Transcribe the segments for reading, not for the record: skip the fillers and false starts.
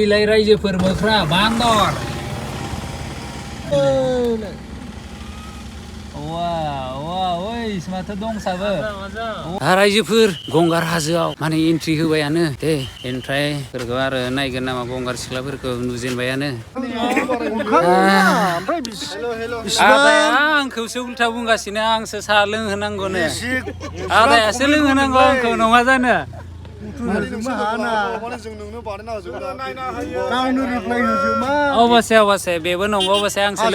Lai रायजोफोर मोख्रा बांदर माथो दंसाबो रायजोफोर गंगार हाजोआव माने एन्ट्रि होबायानो दे ओमफ्राय फोरखौ आरो नायगोन नामा गंगार सिख्लाफोरखौ नुजेनबायानो आदाया आंखौसो उल्था बुंगासिनो आंसो साहा लोंहोनांगौनो आदायासो लोंहोनांगौ आंखौ नङा जानो अबसे बेबो नंगौ अबसे आंसो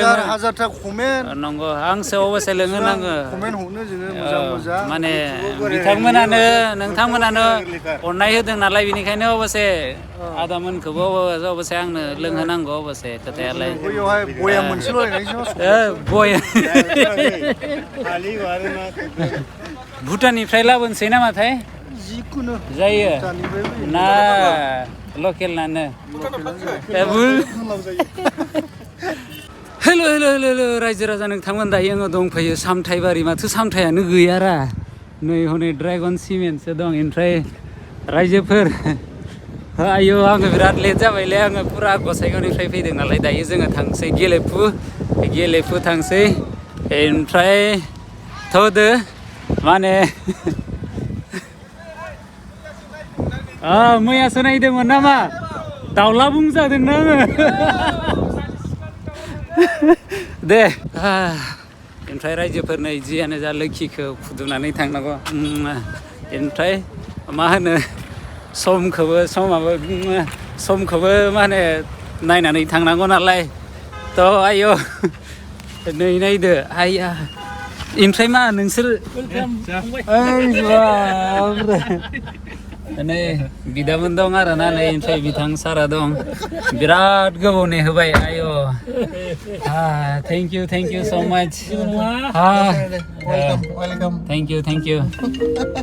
नंगौ आंसो अबसे लोंहोनांगो माने बिथांमोनानो नोंथांमोनानो अननाय होदों नालाय बेनिखायनो अबसे आदामोनखौबो अबसे आंनो लोंहोनांगौ अबसे खोथायालाय भुटाननिफ्राय लाबोनोसै नामाथाय जायो ना लकेल नानो हेल' रायजो राजा नोंथांमोन दायो आङो दंफैयो सामथाइबारि माथो सामथायानो गैयारा नै हनै ड्रागन सिमेन्टसो दं ओमफ्राय रायजोफोर आयौ आङो बिराद लेट जाबायलै आङो पुरा गसाइगावनिफ्राय फैदों नालाय दायो जोङो थांसै गेलेफु थांसै ओमफ्राय थ'दो माने मैयासो नायदोंमोन नामा दाउला बुंजादोंना आङो दे ओमफ्राय रायजोफोरनो जियानो जा लोखिखौ फुदुंनानै थांनांगौ ओमफ्राय मा होनो समखौबो मा होनो नायनानै थांनांगौ नालाय थ' आयौ नै नायदो आइया ओमफ्राय मा नोंसोर नै बिदामोन दं आरोना नै ओमफ्राय बिथां सारा दं बिराद गोबाव नेहोबाय आयौ थेंक इउ सो माच थेंक इउ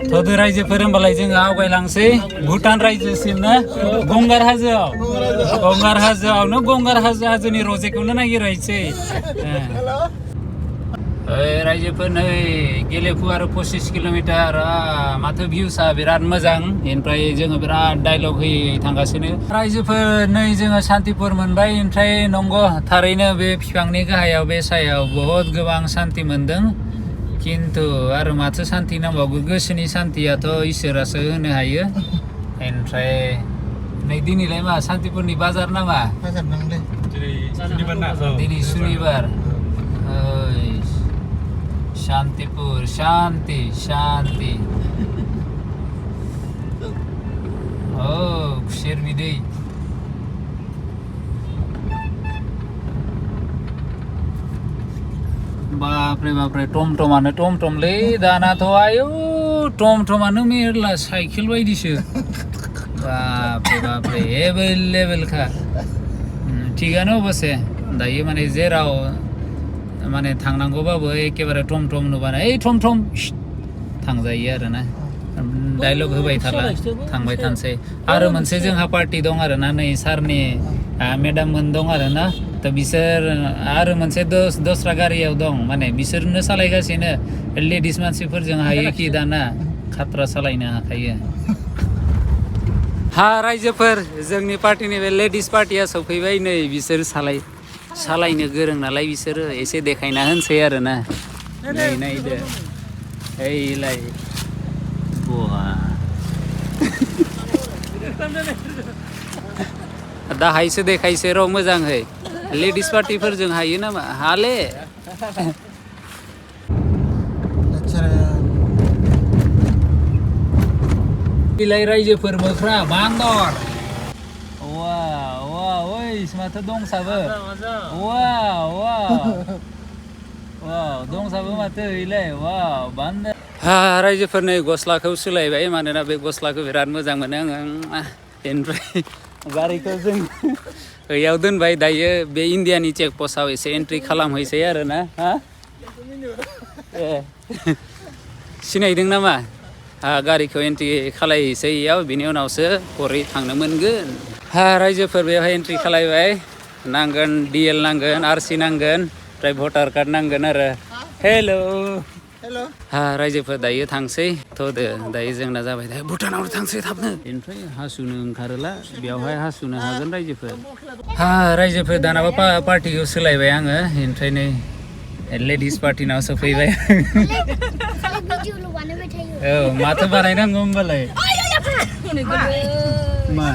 थ'दो रायजोफोर होनबालाय जोङो आवगायलांसै भुटान रायजोसिम ना गंगार हाजोनि रजेखौनो नागिरहैसै रायजोफोर नै गेलेफु आरो 25 किल'मिटार माथो भिउसा बिराद मोजां ओमफ्राय जोङो बिराद डायलग होयै थांगासिनो रायजोफोर नै जोङो सान्तिपुर मोनबाय ओमफ्राय नंगौ थारैनो बे बिफांनि गाहायाव बे सायाव बहुद गोबां सान्ति मोनदों खिन्थु आरो माथो सान्ति नांबावगौ गोसोनि सान्तियाथ' इसोरासो होनो हायो ओमफ्राय नै दिनैलाय मा सान्तिपुरनि बाजार नामा दिनै सुनिबार शांतिपुर शांति खुसेर बिदै बापरे टमटमलै दानाथ' आयौ टमटमानो मेरला साइकेल बायदिसो बापरे एभेलेबेलखा थिगानो अबसे दायो माने जेराव माने थांनांगौबाबो एखेबारे टमटम नुबानो टमटम थांजायो आरोना डायलग होबाय थाला थांबाय थानोसै आरो मोनसे जोंहा पार्टि दं आरोना नै सारनि मेडाम मोन दं आरोना थ' बिसोर आरो मोनसे दस्रा गारियाव दं माने बिसोरनो सालायगासिनो लेडिस मानसिफोरजों हायोखि दाना खाट्रा सालायनो हाखायो रायजोफोर जोंनि पार्टिनि बे लेडिस पार्टिया सफैबाय नै बिसोर सालायनो गोरों नालाय बिसोरो एसे देखायना होनसै आरोना नै नायदो ओइलाय दाहायसो देखायसै र' मोजाङै लेडिस पार्टिफोरजों हायो नामा हाले बिलाइ रायजोफोर मोख्रा बांदर माथो दंसाबो दंसाबो माथो ओइलाय बान्दर रायजोफोर नै गस्लाखौ सोलायबाय मानोना बे गस्लाखौ बिराद मोजां मोनो आङो ओमफ्राय गारिखौ जों ओइयाव दोनबाय दायो बे इण्डियानि चेक पस्टआव एसे एन्ट्रि खालामहैसै आरोना सिनायदों नामा गारिखौ एन्ट्रि खालायहैसै इयाव बिनि उनावसो हरै थांनो मोनगोन रायजोफोर बेवहाय एन्ट्रि खालायबाय नांगोन DL नांगोन RC नांगोन ओमफ्राय भटार कार्ड नांगोन आरो हेल' रायजोफोर दायो थांसै थ'दो दायो जोंना जाबाय दा भुटानाव थांसै थाबनो ओमफ्राय हासुनो ओंखारोला बेयावहाय हासुनो हागोन रायजोफोर रायजोफोर दानाबा पार्टिखौ सोलायबाय आङो ओमफ्राय नै लेडिस पार्टिनाव सफैबाय औ माथो बानायनांगौ होमबालाय मा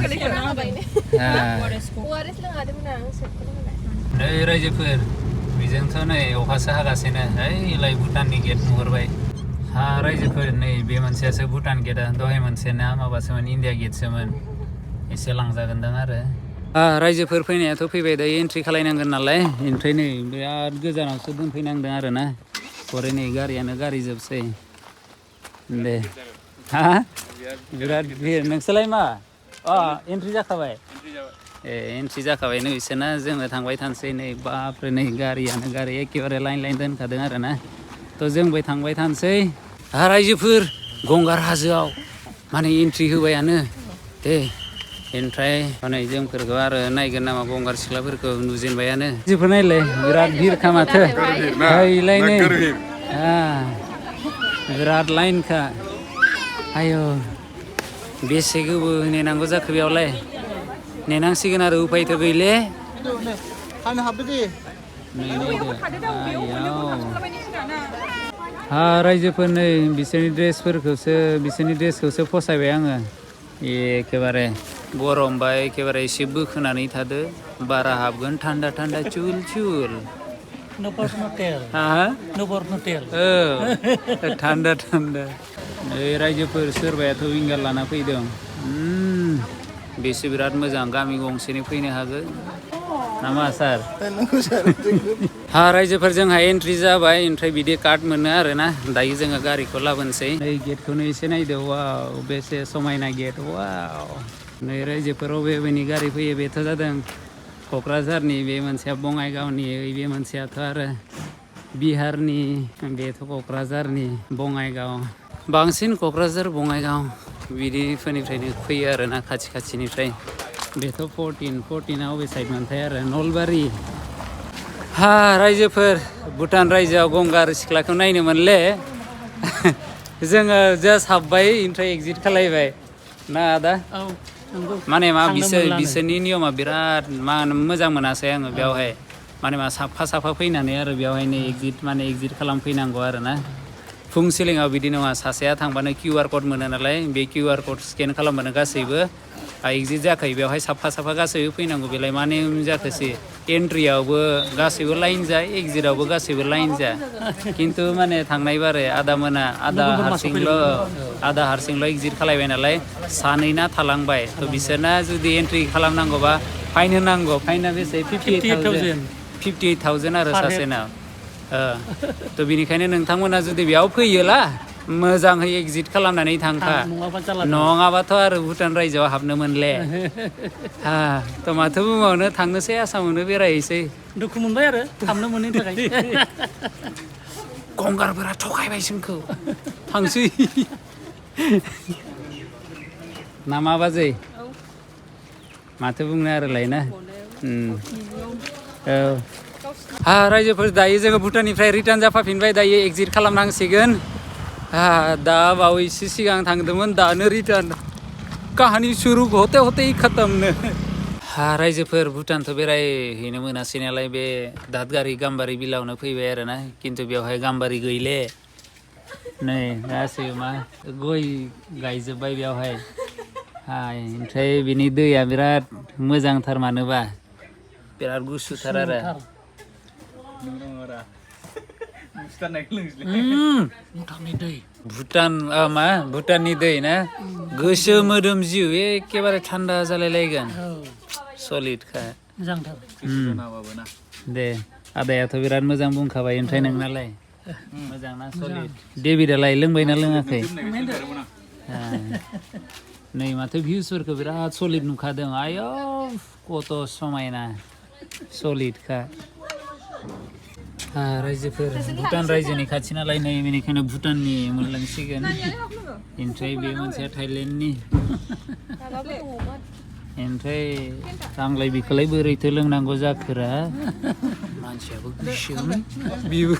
नै रायजोफोर बेजोंथ' नै अखासो हागासिनो ओइलाय भुटाननि गेट नुहरबाय रायजोफोर नै बे मोनसेयासो भुटान गेटआ दहाय मोनसेना माबासोमोन इन्डिया गेटसोमोन एसे लांजागोनदां आरो रायजोफोर फैनायाथ' फैबाय दायो एन्ट्रि खालायनांगोन नालाय ओमफ्राय नै बिराद गोजानावसो दोनफैनांदों आरो ना हरै नै गारियानो गारि जोबसै दे बिराद भिर नोंसोरलाय मा एन्ट्रि जाखाबाय एन्ट्रि जाखाबाय नै बिसोरना जोङो थांबाय थानोसै नै बापरे नै गारियानो गारि एखेबारे लाइन लाइन दोनखादों आरो ना थ' जोंबो थांबाय थानोसै रायजोफोर गंगार हाजोआव माने एन्ट्रि होबायानो दे ओमफ्राय माने जोंफोरखौ आरो नायगोन नामा गंगार सिख्लाफोरखौ नुजेनबायानो जोंफोर नायलाय बिराद भिरखा माथो हैलाय नै बिराद लाइनखा आयौ बेसे गोबाव नेनांगौ जाखो बेयावलाय नेनांसिगोन आरो उपायथ' गैले रायजोफोर नै बिसोरनि ड्रेसखौसो फसायबाय आङो एखेबारे गरम बा एखेबारे एसे बोखोनानै थादो बारा हाबगोन थान्दा थान्दा चुल चुल थान्दा थान्दा नै रायजोफोर सोरबायाथ' विंगार लाना फैदों बेसो बिराद मोजां गामि गंसेनि फैनो हागोन नामा सार रायजोफोर जोंहा एन्ट्रि जाबाय ओमफ्राय बिदि कार्ड मोनो आरो ना दायो जोङो गारिखौ लाबोनोसै नै गेटखौनो एसे नायदो वाव बेसे समायना गेट वाव नै रायजोफोर बबेनि गारि फैयो बेथ' जादों क'क्राझारनि बे मोनसेया बङाइगावनि बे मोनसेयाथ' आरो बिहारनि बेथ' क'क्राझारनि बङाइगाव बांसिन क'क्राझार बङाइगाव बिदिफोरनिफ्रायनो फैयो आरो ना खाथि खाथिनिफ्राय बेथ' 14आ अबे साइड मोनथाय आरो नलबारि रायजोफोर भुटान रायजोआव गंगार सिख्लाखौ नायनो मोनले जोङो जास्ट हाबबाय ओमफ्राय एग्जिट खालायबाय ना आदा माने मा बिसोरनि नियमा बिराद मोजां मोनासै आङो बेयावहाय माने मा साफा फैनानै आरो बेयावहाय नै एग्जिट खालामफैनांगौ आरो ना फुंसिलिङाव बिदि नङा सासेया थांबानो QR कड मोनो नालाय बे QR कड स्केन खालामबानो गासैबो एग्जिट जाखायो बेवहाय साफा गासैबो फैनांगौ बेलाय माने जाखोसै एन्ट्रियावबो गासैबो लाइन जा एग्जिटआवबो गासैबो लाइन जा खिन्थु माने थांनाय बारै आदा हारसिंल' एग्जिट खालायबाय नालाय सानैना थालांबाय थ' बिसोरना जुदि एन्ट्रि खालामनांगौबा फाइन होनांगौ फाइना बेसे 58,000 आरो सासेना थ' बिनिखायनो नोंथांमोना जुदि बेयाव फैयोला मोजाङै एग्जिट खालामनानै थांखा नङाबाथ' आरो भुटान रायजोआव हाबनो मोनले थ' माथो बुंबावनो थांनोसै आसामावनो बेरायहैसै दुखु मोनबाय आरो थांनो मोनैनि थाखाय गंगारफोरा थगायबाय जोंखौ थांसै ना मा बाजै माथो बुंनो आरोलाय ना रायजोफोर दायो जोङो भुटाननिफ्राय रिटार्न जाफाफिनबाय दायो एग्जिट खालामनांसिगोन दा बावैसो सिगां थांदोंमोन दानो रिटार्न काहानि सुरु हते हते खतमनो रायजोफोर भुटानथ' बेरायहैनो मोनासै नालाय बे दादगारि गाम्बारि बिलावनो फैबाय आरो ना खिन्थु बेवहाय गाम्बारि गैले नै गासैबो मा गय गायजोब्बाय बेवहाय ओमफ्राय बिनि दैया बिराद मोजांथार मानोबा बिराद गुसुथार आरो भुटाननि दै ना गोसो मोदोम जिउ एखेबारे थान्दा जालायलायगोन सलिडखा दे आदायाथ' बिराद मोजां बुंखाबाय ओमफ्राय नोंनालाय मोजां ना सलिड डेभिडालाय लोंबायना लोङाखै नै माथो भिउसफोरखौ बिराद सलिड नुखादों आयौ कत समायना सलिडखा रायजोफोर भुटान रायजोनि खाथि नालाय नै बेनिखायनो भुटाननि मोनलांसिगोन ओमफ्राय बे मोनसेया थाइलेण्डनि ओमफ्राय आंलाय बेखौलाय बोरैथो लोंनांगौ जाखोरा मानसियाबो गुसुमोन बेबो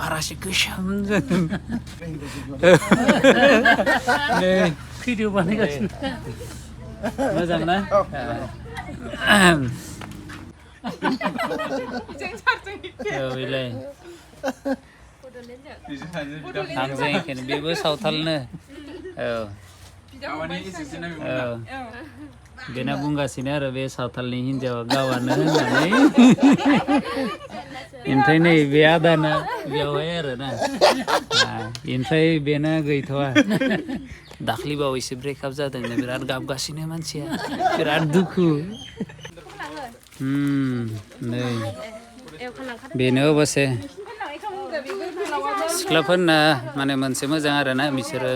बारासो गोसोम जादों नै भिडिअ बानायगासिनो मोजां ना औ बेलाय आंजों एखेनो बेबो सावथालनो औ औ बेना बुंगासिनो आरो बे सावथालनि हिन्जावा गावानो होननानै ओमफ्राय नै बे आदाना बेवहाय आरोना ओमफ्राय बेना गैथ'वा दाख्लै बावैसो ब्रेकआप जादोंनो बिराद गाबगासिनो मानसिया बिराद दुखु नै बेनो अबसे सिख्लाफोरना माने मोनसे मोजां आरोना बिसोरो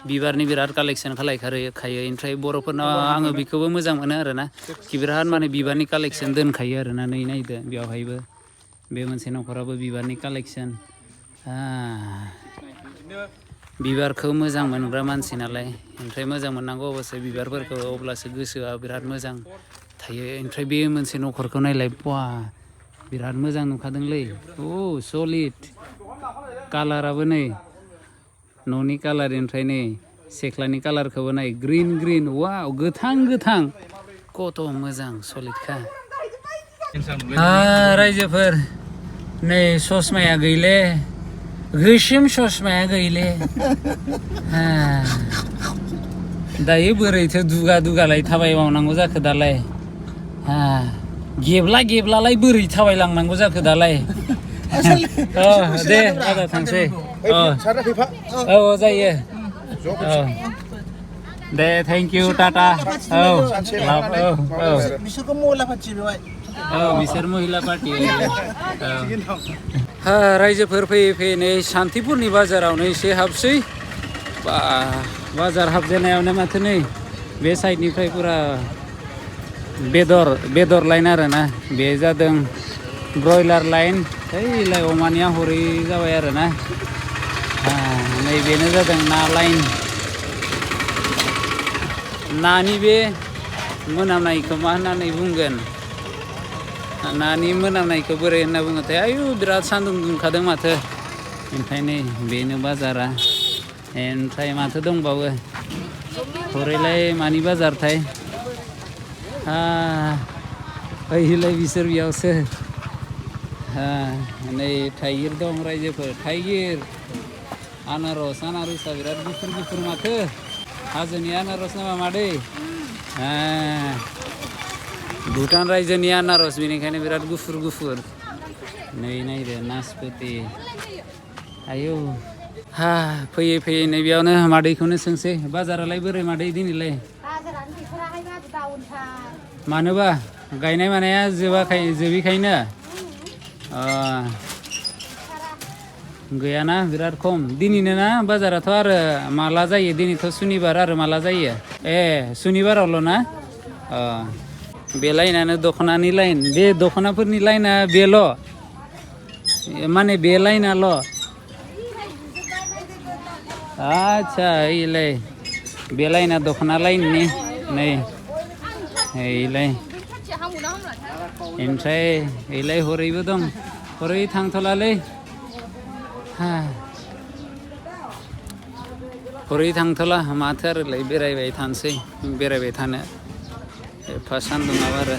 बिबारनि बिराद कालेक्सन खालायखायो ओमफ्राय बर'फोरनाव आङो बेखौबो मोजां मोनो आरोना बिराद माने बिबारनि कालेक्सन दोनखायो आरोना नै नायदो बेवहायबो बे मोनसे न'खराबो बिबारनि कालेक्सन बिबारखौ मोजां मोनग्रा मानसि नालाय ओमफ्राय मोजां मोननांगौ अबसे बिबारफोरखौ अब्लासो गोसोआ बिराद मोजां थायो ओमफ्राय बे मोनसे न'खरखौ नायलाय बा बिराद मोजां नुखादोंलै सलिड कालाराबो नै न'नि कालार ओमफ्राय नै सेख्लानि कालारखौबो नाय ग्रिन वाव गोथां कत मोजां सलिडखा रायजोफोर नै ससमाया गैले गोसोम ससमाया गैले दायो बोरैथो दुगालाय थाबायबावनांगौ जाखो दालाय गेब्लालाय बोरै थाबायलांनांगौ जाखो दालाय दे आदा थांसै औ जायो दे थेंक इउ टाटा बिसोरखौ महिला पार्टि बेवहाय बिसोर महिला पार्टि रायजोफोर फैयै नै सान्तिपुरनि बाजारावनो एसे हाबसै बा बाजार हाबजेननायावनो माथो नै बे साइडनिफ्राय पुरा बेदर लाइन आरोना बे जादों ब्रयलार लाइन ओइलाय अमानिया हरै जाबाय आरोना नै बेनो जादों ना लाइन नानि बे मोनामनायखौ मा होननानै बुंगोन नानि मोनामनायखौ बोरै होनना बुङोथाय आयु बिराद सान्दुं दुंखादों माथो ओमफ्राय नै बेनो बाजारा ओमफ्राय माथो दंबावो हरैलाय मानि बाजारथाय ओइलाय बिसोर बेयावसो नै थाइगिर दं रायजोफोर थाइगिर आनारसा बिराद गुफुर माथो हाजोनि आनारस नामा मादै भुटान रायजोनि आनारस बेनिखायनो बिराद गुफुर नै नायदो नासपति आयौ फैयै नै बेयावनो मादैखौनो सोंसै बाजारालाय बोरै मादै दिनैलाय मानोबा गायनाय मानाया जोबिखायनो गैयाना बिराद खम दिनैनो ना बाजाराथ' आरो माला जायो दिनैथ' सुनिबार आरो माला जायो सुनिबारावल' ना बे लाइनानो दख'नानि लाइन बे दख'नाफोरनि लाइना बेल' माने बे लाइनाल' आच्छा ओइलाय बे लाइना दख'ना लाइननि नै ओइलाय ओमफ्राय ओइलाय हरैबो दं हरै थांथ'लालै हरै थांथ'ला माथो आरोलाय बेरायबाय थानो एफा सान्दुङाव आरो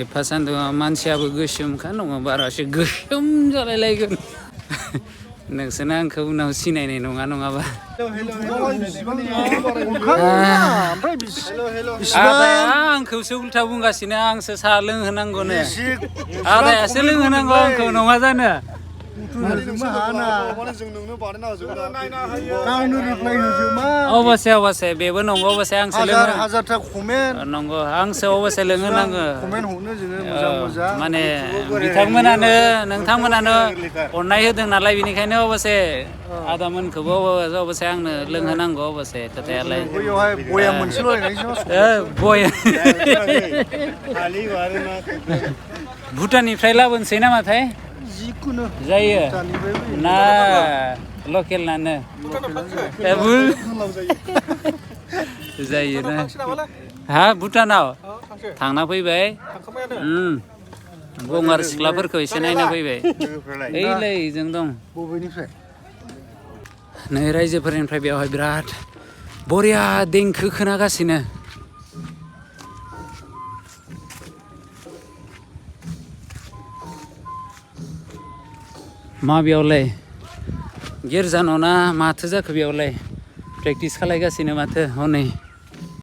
एफा सान्दुङाव मानसियाबो गोसोमखा नङा बारासो गोसोम जालायलायगोन नोंसोरनो आंखौ उनाव सिनायनाय नङाबा आदाया आंखौसो उल्था बुंगासिनो आंसो साहा लोंहोनांगौनो आदायासो लोंहोनांगौ आंखौ नङा जानो अबसे बेबो नंगौ अबसे आंसो नंगौ आंसो अबसे लोंहोनांगौ माने नोंथांमोनानो अननाय होदों नालाय बेनिखायनो अबसे आदामोनखौबो अबसे आंनो लोंहोनांगौ अबसे खोथायालाय भुटाननिफ्राय लाबोनोसै नामाथाय जिखुनु जायो ना लकेल नानो जायो ना भुटानाव थांना फैबाय गंगार सिख्लाफोरखौ एसे नायना फैबाय ओइलै जों दं बबेनिफ्राय नै रायजोफोरनिफ्राय बेवहाय बिराद बरिया देंखो खोनागासिनो मा बेयावलाय गिर्जा न'ना माथो जाखो बेयावलाय प्रेक्टिस खालायगासिनो माथो हनै